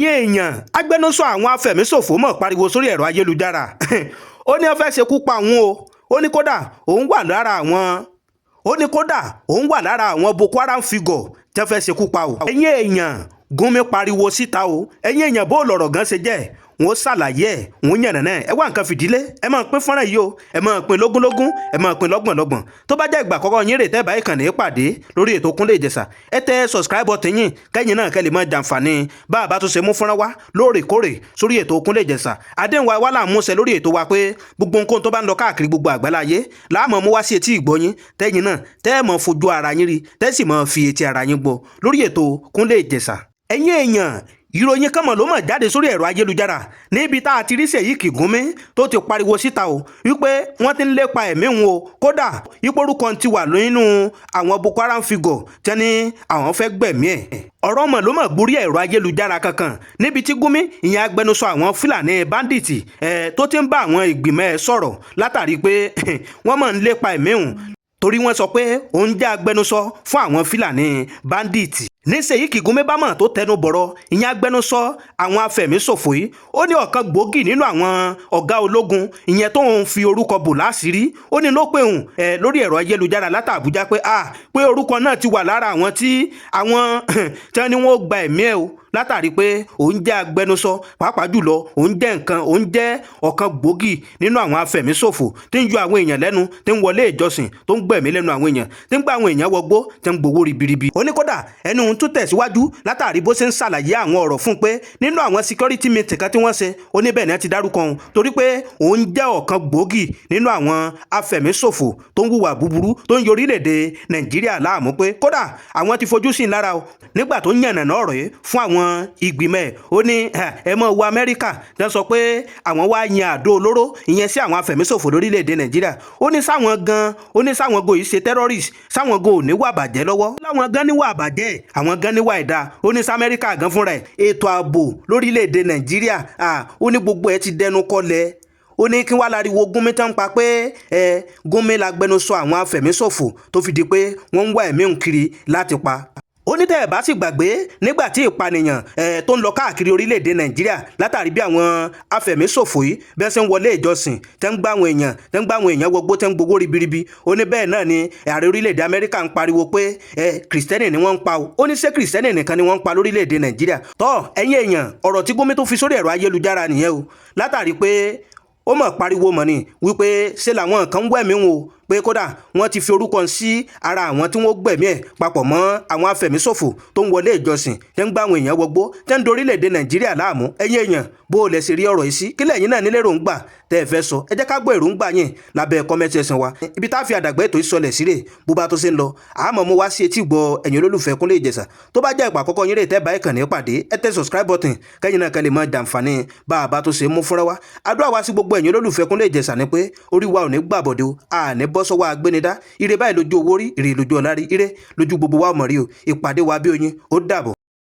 Ẹ̀yin èèyàn, agbẹnusọ àwọn afẹ̀míṣòfò mọ̀ pariwo sórí ẹ̀rọ ayélujára. Ó ní wọ́n fẹ́ ṣekú pa òun o. Ó ní kódà òun wà lára àwọn Boko Haram figure tí wọ́n fẹ́ ṣekú pa o. Ẹ̀yin èèyàn, Gúnmi pariwo síta o. Ẹ̀yin èèyàn, bó lọ̀rọ̀ gan ṣe jẹ́, wọ́n ṣàlàyé ẹ̀, wọ́n yànnàná ẹ̀. Ẹ wá nǹkan fìdílé, ẹ máa pín fọ́nrán yìí o, ẹ máa pín lógúnlógún, ẹ máa pín lọ́gbọ̀nlọ́gbọ̀n. Tó bá jẹ́ ìgbà àkọ́kọ́ yín rè tẹ́ bá ìkànnì pàdé lórí ètò Kúnlé Ìjẹ̀ṣà, ẹ tẹ subscribe button yín, kẹ́yìn náà kẹ́ lè máa jàǹfààní bá a bá tún ṣe mú fọ́nrán wá lóòrèkóòrè sórí ètò Kúnlé Ìjẹ̀ṣà. Àdéhùn wa là ń múṣẹ lórí ètò wa pé gbogbo nǹkan tó bá ń lọ káàkiri gbogbo àgbáláyé láàmú mú wá sí etí ìgbọ́yín, tẹ́yìn náà tẹ́ ẹ̀ mọ̀ fojú ara yín rí, tẹ́ sì mọ̀ fi etí ara yín gbọ́ lórí ètò Kúnlé Ìjẹ̀ṣà. Ẹ̀yin èèyàn, ìròyìn kan mọ̀ ló mọ̀ jáde sórí ẹ̀rọ ayélujára níbi tá a ti rí Sheikh Gumi tó ti pariwo síta o wípé wọ́n ti ń lépa ẹ̀mí òun o. Kódà ìporúkọ ti wà nínú àwọn Boko Haram figure tẹ́ ní àwọn fẹ́ gbẹ̀mí ẹ̀. Ọ̀rọ̀ mọ̀ ló mọ̀ gborí ẹ̀rọ ayélujára kankan níbi tí Gumi, ìyẹn agbẹnusọ àwọn Fúlàní bandit ẹ̀, tó ti ń bá àwọn ìgbìmọ̀ ẹ̀ sọ̀rọ̀ látàrí pé wọ́n mọ̀ ń lépa ẹ̀mí òun, torí wọ́n sọ pé òun jẹ́ agbẹnusọ fún àwọn Fúlàní bandit. Ní Sheikh Gumi bá mọ̀ tó tẹnu bọ̀rọ̀, ìyẹn agbẹnusọ àwọn afẹ̀míṣòfò yìí, ó ní ọ̀kan gbòógì nínú àwọn ọ̀gá ológun, ìyẹn tó ń fi orúkọ bò láṣìírí, ó ní ló pè hùn ẹ lórí ẹ̀rọ ayélujára látà Àbújá pé a pé orúkọ náà ti wà lára àwọn tí àwọn tí wọ́n ní wọ́n gba ẹ̀mí ẹ̀ o, látàrí pé òun jẹ́ agbẹnusọ, pàápàá jùlọ òun jẹ́ nǹkan, òun jẹ́ ọ̀kan gbòógì nínú àwọn afẹ̀míṣòfò tí ń yọ àwọn èèyàn lẹ́nu, tí ń wọlé ìjọsìn, tó ń gbẹ̀mí lẹ́nu àwọn èèyàn, tí ń gbà àwọn èèyàn wọgbó, tí ń gbowó ribiribi. Ó ní kódà ẹnu òun tún tẹ̀síwájú látàrí bó ṣe ń ṣàlàyé àwọn ọ̀rọ̀ fún un pé nínú àwọn security meeting kan tí wọ́n ṣe, ó ní bẹ́ẹ̀ ni wọ́n ti dárúkọ òun, torí pé òun jẹ́ ọ̀kan gbòógì nínú àwọn afẹ̀míṣòfò tó ń hùwà búburú, tó ń yọ orílẹ̀-èdè Nàìjíríà láàmú, pé kódà àwọn ti fojú sí i lára o. Nígbà tó ń yànnàná ọ̀rọ̀ yìí fún àwọn ìgbìmọ̀ ẹ̀, ó ní ẹ mọ̀ wo Amẹ́ríkà tẹ́ sọ pé àwọn wá yin àdó olóró ìyẹn sí àwọn afẹ̀míṣòfò lórílẹ̀‐èdè Nàìjíríà. Ó ní sáwọn gan, ó ní sáwọn go yìí ṣe terrorist, sáwọn go ò ní wà bàjẹ́ lọ́wọ́, láwọn gan níwà bàjẹ́, àwọn gan níwà ẹ̀dá. Ó ní sAmẹ́ríkà gan fúnra ẹ̀, ètò ààbò lórílẹ̀‐èdè Nàìjíríà, ó ní gbogbo ẹ̀ ti dẹnu kọlẹ̀. Ó ní kí wàá láriwo Gúnmi tán pa pé ẹ Gúnmi lágbẹnusọ àwọn afẹ̀míṣòfò tó fi di pé wọ́n ń wá ẹ̀mí òun kiri láti pa. Ó ní tẹ́ ẹ̀ bá sì gbàgbé, nígbà tí ìpànìyàn ẹ̀ tó ń lọ káàkiri orílẹ̀-èdè Nàìjíríà, látàrí bí àwọn afẹ̀míṣòfò yìí bí wọ́n ṣe ń wọlé ìjọsìn, tẹ́ ń gbá àwọn èèyàn, tẹ́ ń gbá àwọn èèyàn wọgbó, tẹ́ ń gbowó ribiribi, ó ní bẹ́ẹ̀ náà ni ààrẹ orílẹ̀-èdè Amẹ́ríkà ń pariwo pé ẹ Kìrìsìtẹ́nì ni wọ́n ń pa o. Ó ní ṣé Kìrìsìtẹ́nì nìkan ni wọ́n ń pa lórílẹ̀-èdè Nàìjíríà? Tọ́ ẹ̀yin èèyàn, ọ̀rọ̀ tí Gúnmi tó fi sórí ẹ̀rọ ayélujára nìyẹn o, látàrí pé ó mọ̀ pariwo mọ̀ ni wípé ṣé làwọn kan ń wẹ̀mí wọn o, pé kódà wọ́n ti fi orúkọ sí ara àwọn tí wọ́n gbẹ̀mí ẹ̀ papọ̀ mọ́ àwọn afẹ̀míṣòfò tó ń wọlé ìjọsìn, tẹ́ ń gbá àwọn èèyàn wọgbó, tẹ́ ń dorílẹ̀-èdè Nàìjíríà láàmú. Ẹ̀yin èèyàn, bó o lẹ̀ ṣe rí ọ̀rọ̀ yìí sí? Kílẹ̀ yín náà nílé èròǹgbà tẹ́ ẹ fẹ́ sọ? Ẹ jẹ́ ká gbọ́ èròǹgbà yín lábẹ́ comment section wa. Ibi tá a fi àdàgbẹ́ ètò ìsọlẹ̀ sílẹ̀, bó bá tó ṣe ń lọ, àmọ́ mo wá sí etí gbọ́ ẹ̀yin olólùfẹ́ Kúnlé Ìjẹ̀ṣà. Tó bá jẹ́ ìpà àkọ́kọ́ yín rè tẹ́ bá ìkànnì pàdé, ẹ tẹ subscribe button, kẹ́yìn náà kẹ́ lè máa jàǹfààní bá a bá tó ṣe mú fúnra wa. Àdúrà wa sí gbogbo ẹ̀yin olólùfẹ́ Kúnlé Ìjẹ̀ṣà ni pé orí wa ò ní gbàbọ̀dé o, àní bọ́ sọ́wọ́ agbénidá. Ire báyìí lójú owó rí, ire lójú ọ̀la rí, ire lójú gbogbo wa ọmọ rí o. Ìpàdé wa bí oyin, ó dàbọ̀.